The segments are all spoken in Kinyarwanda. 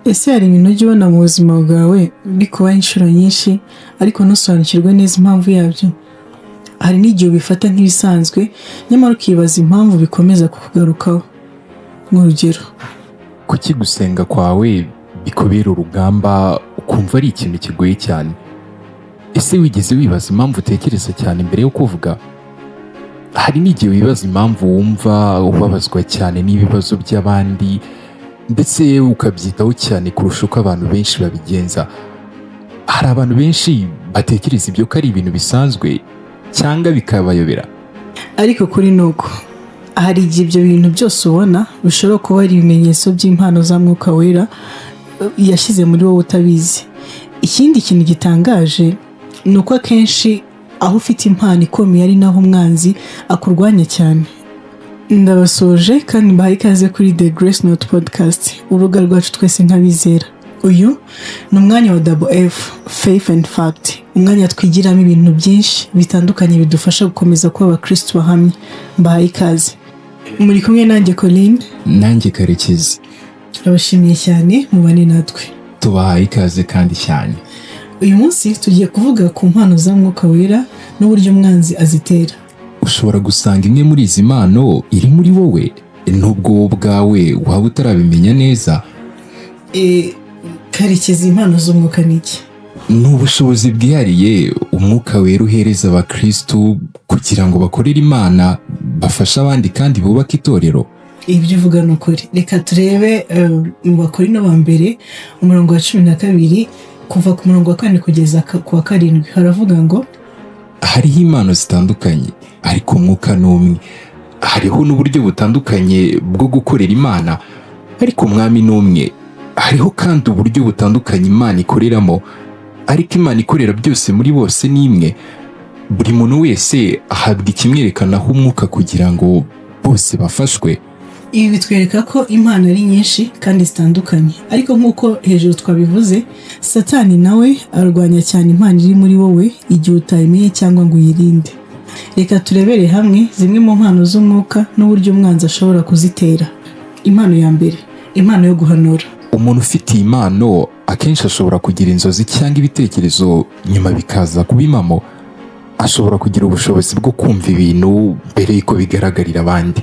Ese hari ibintu ujya ubona mu buzima bwawe bikubaho inshuro nyinshi, ariko ntusobanukirwe neza impamvu yabyo? Hari n'igihe ubifata nk'ibisanzwe, nyamara ukibaza impamvu bikomeza kukugarukaho. Nk'urugero: Kuki gusenga kwawe bikubera urugamba, ukumva ari ikintu kigoye cyane? Ese wigeze wibaza impamvu utekereza cyane mbere yo kuvuga? Hari n'igihe wibaza impamvu wumva ubabazwa cyane n'ibibazo by'abandi, ndetse ukabyitaho cyane kurusha uko abantu benshi babigenza. Hari abantu benshi batekereza ibyo ko ari ibintu bisanzwe cyangwa bikabayobera. Ariko kuri ni uko hari igihe ibyo bintu byose ubona bishobora kuba ari ibimenyetso by'impano za Mwuka Wera yashyize muri wowe utabizi. Ikindi kintu gitangaje ni uko akenshi aho ufite impano ikomeye ari naho umwanzi akurwanya cyane. Ndabasuhuje kandi mbahaye ikaze kuri The Grace Note Podcast, urubuga rwacu twese nk'abizera. Uyu ni umwanya wa Double F, Faith and Fact, umwanya twigiramo ibintu byinshi bitandukanye bidufasha gukomeza kuba abakristu bahamye. Mbahaye ikaze, muri kumwe nanjye Colline. Nanjye Karekezi. Turabashimiye cyane, mubane natwe. Tubahaye ikaze kandi cyane. Uyu munsi tugiye kuvuga ku mpano za Mwuka Wera n'uburyo umwanzi azitera. Ushobora gusanga imwe muri izi mpano iri muri wowe, nubwo wowe ubwawe waba utarabimenya neza. Karekezi, impano z'umwuka ni iki? Ni ubushobozi bwihariye Umwuka Wera uhereza abakristu kugira ngo bakorere Imana, bafashe abandi kandi bubake itorero. Ibyo uvuga ni ukuri. Reka turebe mu Bakorino ba mbere, umurongo wa 12, kuva ku murongo wa 4 kugeza ku wa 7, haravuga ngo: Hariho impano zitandukanye, ariko Umwuka ni umwe. Hariho n'uburyo butandukanye bwo gukorera Imana, ariko Umwami ni umwe. Hariho kandi uburyo butandukanye Imana ikoreramo, ariko Imana ikorera byose muri bose ni imwe. Buri muntu wese ahabwa ikimwerekanaho Umwuka kugira ngo bose bafashwe. Ibi bitwereka ko impano ari nyinshi kandi zitandukanye, ariko nk'uko hejuru twabivuze, Satani nawe arwanya cyane impano iri muri wowe igihe utayimenye cyangwa ngo uyirinde. Reka turebere hamwe zimwe mu mpano z'umwuka n'uburyo umwanzi ashobora kuzitera. Impano ya mbere, impano yo guhanura. Umuntu ufite iyi mpano akenshi ashobora kugira inzozi cyangwa ibitekerezo, nyuma bikaza kuba impamo. Ashobora kugira ubushobozi bwo kumva ibintu mbere y'uko bigaragarira abandi.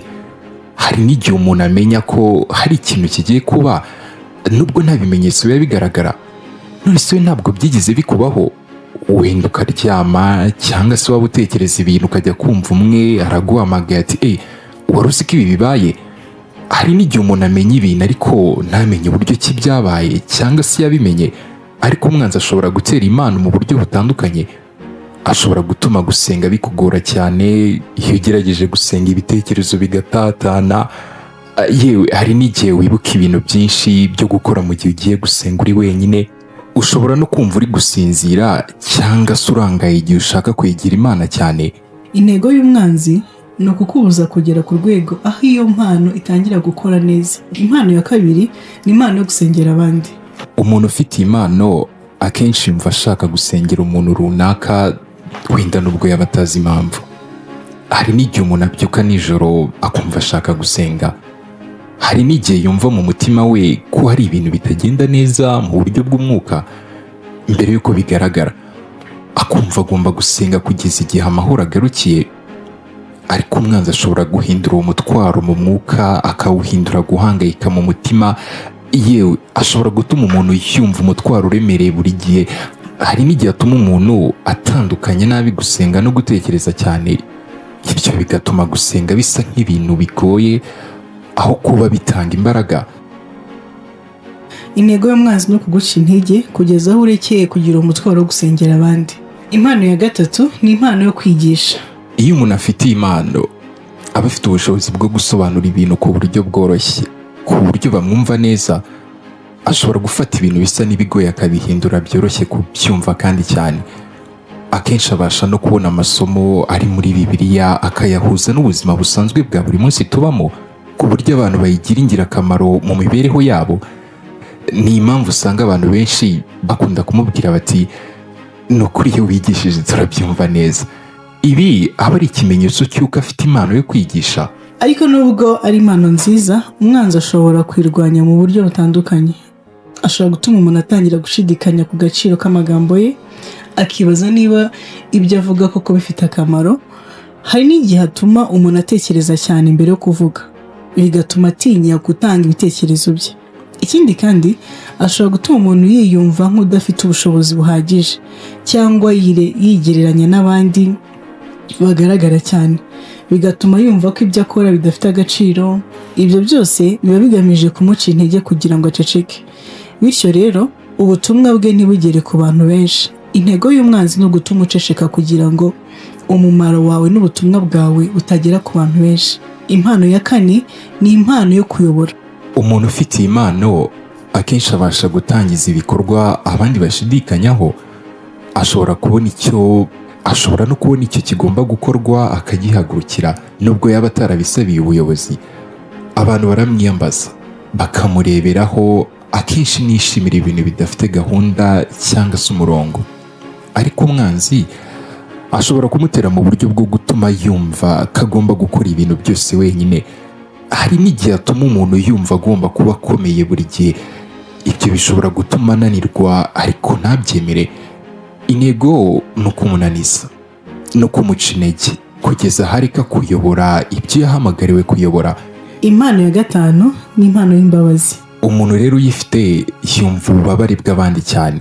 Hari n'igihe umuntu amenya ko hari ikintu kigiye kuba, nubwo nta bimenyetso biba bigaragara. None se we ntabwo byigeze bikubaho, wenda ukaryama cyangwa se waba utekereza ibintu, ukajya kumva umwe araguhamagaye ati: "Eh, wari uzi ko ibi bibaye?" Hari n'igihe umuntu amenya ibintu ariko ntamenye uburyo ki byabaye, cyangwa se yabimenye. Ariko umwanzi ashobora gutera impano mu buryo butandukanye. Ashobora gutuma gusenga bikugora cyane, iyo ugerageje gusenga ibitekerezo bigatatana. Yewe, hari n'igihe wibuka ibintu byinshi byo gukora mu gihe ugiye gusenga uri wenyine. Ushobora no kumva uri gusinzira cyangwa se urangaye igihe ushaka kwegera Imana cyane. Intego y'umwanzi ni ukukubuza kugera ku rwego aho iyo mpano itangira gukora neza. Impano ya kabiri ni impano yo gusengera abandi. Umuntu ufite iyi impano akenshi yumva ashaka gusengera umuntu runaka, wenda nubwo yaba atazi impamvu. Hari n'igihe umuntu abyuka nijoro akumva ashaka gusenga. Hari n'igihe yumva mu mutima we ko hari ibintu bitagenda neza mu buryo bw'umwuka mbere y'uko bigaragara, akumva agomba gusenga kugeza igihe amahoro agarukiye. Ariko umwanzi ashobora guhindura uwo mutwaro mu mwuka, akawuhindura guhangayika mu mutima. Yewe, ashobora gutuma umuntu yumva umutwaro uremereye buri gihe. Hari n'igihe atuma umuntu atandukanya nabi gusenga no gutekereza cyane. Ibyo bigatuma gusenga bisa nk'ibintu bigoye aho kuba bitanga imbaraga. Intego y'umwanzi ni ukuguca intege kugeza aho urekeye kugira umutwaro wo gusengera abandi. Impano ya gatatu ni impano yo kwigisha. Iyo umuntu afite iyi impano, aba afite ubushobozi bwo gusobanura ibintu ku buryo bworoshye, ku buryo bamwumva neza. Ashobora gufata ibintu bisa n'ibigoye akabihindura byoroshye kubyumva kandi cyane. Akenshi abasha no kubona amasomo ari muri Bibiliya akayahuza n'ubuzima busanzwe bwa buri munsi tubamo, ku buryo abantu bayigira ingirakamaro mu mibereho yabo. Ni impamvu usanga abantu benshi bakunda kumubwira bati: "Ni ukuri, iyo wigishije turabyumva neza." Ibi aba ari ikimenyetso cy'uko afite impano yo kwigisha. Ariko nubwo ari impano nziza, umwanzi ashobora kuyirwanya mu buryo butandukanye. Ashobora gutuma umuntu atangira gushidikanya ku gaciro k'amagambo ye, akibaza niba ibyo avuga koko bifite akamaro. Hari n'igihe atuma umuntu atekereza cyane mbere yo kuvuga, bigatuma atinya gutanga ibitekerezo bye. Ikindi kandi, ashobora gutuma umuntu yiyumva nk'udafite ubushobozi buhagije cyangwa yigereranya n'abandi bagaragara cyane, bigatuma yumva ko ibyo akora bidafite agaciro. Ibyo byose biba bigamije kumuca intege kugira ngo aceceke, bityo rero ubutumwa bwe ntibugere ku bantu benshi. Intego y'umwanzi ni ugutuma uceceka kugira ngo umumaro wawe n'ubutumwa bwawe butagera ku bantu benshi. Impano ya kane ni impano yo kuyobora. Umuntu ufite iyi impano akenshi abasha gutangiza ibikorwa abandi bashidikanyaho. Ashobora no kubona icyo kigomba gukorwa akagihagurukira, nubwo yaba atarabisabiye ubuyobozi. Abantu baramwiyambaza, bakamureberaho. Akenshi nishimira ibintu bidafite gahunda cyangwa se umurongo, ariko umwanzi ashobora kumutera mu buryo bwo gutuma yumva ko agomba gukora ibintu byose wenyine. Hari n'igihe atuma umuntu yumva agomba kuba akomeye buri gihe. Ibyo bishobora gutuma ananirwa ariko ntabyemere. Intego ni ukumunaniza no kumuca intege kugeza aho areka kuyobora ibyo yahamagariwe kuyobora. Impano ya gatanu ni impano y'imbabazi. Umuntu rero uyifite yumva ububabare bw'abandi cyane.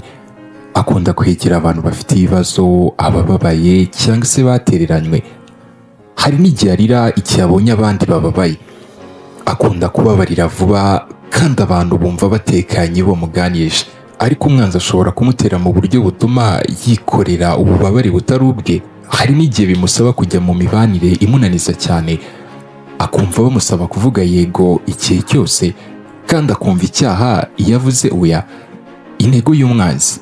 Akunda kwegera abantu bafite ibibazo, abababaye cyangwa se batereranywe. Hari n'igihe arira igihe abonye abandi bababaye. Akunda kubabarira vuba kandi abantu bumva batekanye bamuganirije, ariko umwanzi ashobora kumutera mu buryo butuma yikorera ububabare butari ubwe. Hari n'igihe bimusaba kujya mu mibanire imunaniza cyane, akumva bamusaba kuvuga yego igihe cyose, kandi akumva icyaha iyo avuze oya. Intego y'umwanzi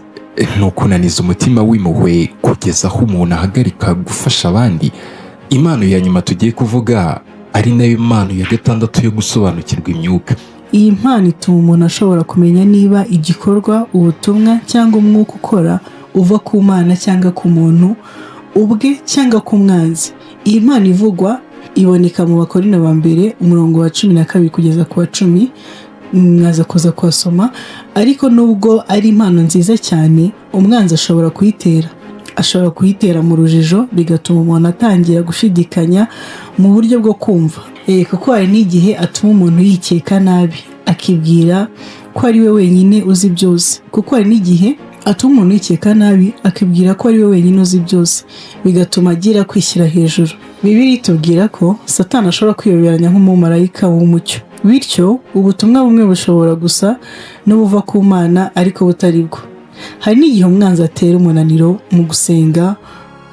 ni ukunaniza umutima w'impuhwe kugeza aho umuntu ahagarika gufasha abandi. Impano ya nyuma tugiye kuvuga, ari nayo mpano ya gatandatu yo gusobanukirwa imyuka. Iyi mpano ituma umuntu ashobora kumenya niba igikorwa, ubutumwa cyangwa umwuka ukora uva ku Mana cyangwa ku muntu ubwe cyangwa ku mwanzi. Iyi mpano ivugwa iboneka mu Bakorinto ba mbere, umurongo wa 12 kugeza ku wa 10. Mwaza kuza kuhasoma. Ariko nubwo ari impano nziza cyane, umwanzi ashobora kuyitera mu rujijo, bigatuma umuntu atangira gushidikanya mu buryo bwo kumva, kuko hari n'igihe atuma umuntu yikeka nabi, akibwira ko ari we wenyine uzi byose. Kuko hari n'igihe atuma umuntu yikeka nabi, akibwira ko ari we wenyine uzi byose, bigatuma agira kwishyira hejuru. Bibiliya itubwira ko Satani ashobora kwiyoberanya nk'umumarayika w'umucyo, bityo ubutumwa bumwe bushobora gusa n'ubuva ku Mana ariko butari bwo. Hari n'igihe umwanzi atera umunaniro mu gusenga,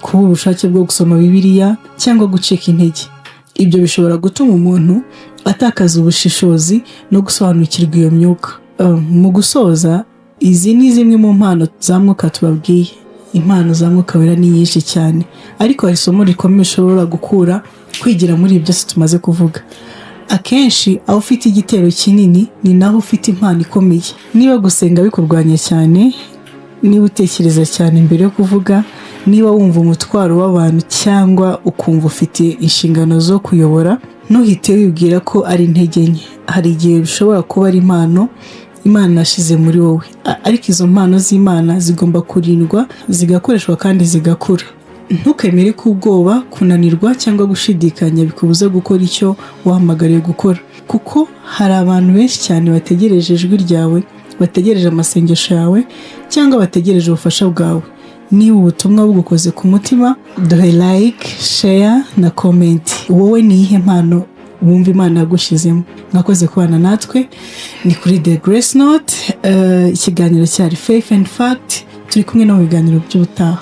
kuba ubushake bwo gusoma Bibiliya cyangwa gucika intege. Ibyo bishobora gutuma umuntu atakaza ubushishozi no gusobanukirwa iyo myuka. Mu gusoza, izi ni zimwe mu mpano za mwuka tubabwiye. Impano za Mwuka Wera ni nyinshi cyane, ariko hari isomo rikomeye ushobora gukura kwigira muri ibi byose tumaze kuvuga. Akenshi aho ufite igitero kinini ni naho ufite impano ikomeye. Niba gusenga bikurwanya cyane, niba utekereza cyane mbere yo kuvuga, niba wumva umutwaro w'abantu cyangwa ukumva ufite inshingano zo kuyobora, ntuhite wibwira ko ari intege nke. Hari igihe bishobora kuba ari impano Imana yashyize muri wowe. Ariko izo mpano z'Imana zigomba kurindwa, zigakoreshwa kandi zigakura. Ntukemere ko ubwoba, kunanirwa cyangwa gushidikanya bikubuza gukora icyo wahamagariwe gukora, kuko hari abantu benshi cyane bategereje ijwi ryawe, bategereje amasengesho yawe cyangwa bategereje ubufasha bwawe. Niba ubutumwa bugukoze ku mutima, duhe like, share na comment. Wowe ni iyihe mpano wumva Imana yagushyizemo? Mwakoze kubana natwe. Ni kuri The Grace Note, ikiganiro cyari Faith and Fact. Turi kumwe no mu biganiro by'ubutaha.